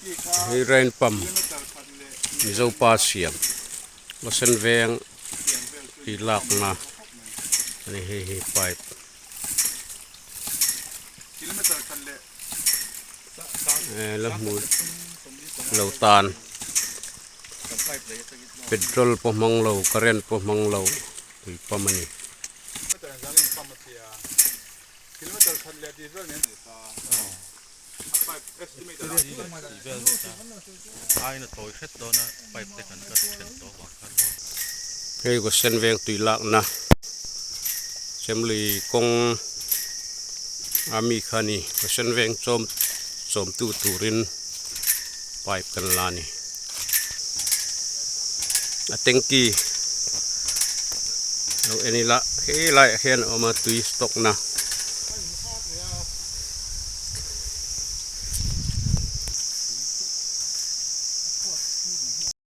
Hei rain pump Mizo pa siam Lawsen veng tih lakna a ni hei hi pipe. La hmu lo tan petrol pawh hmang lo current pawh hmang lo tui pump a ni. Hei kaw sen veng tui lakna chemlui kawng a mi kha a ni kaw sen veng chawm chawmtu turin pipe kan la a ni a tanky lo en ila helaiah hian a awm a tui stock na.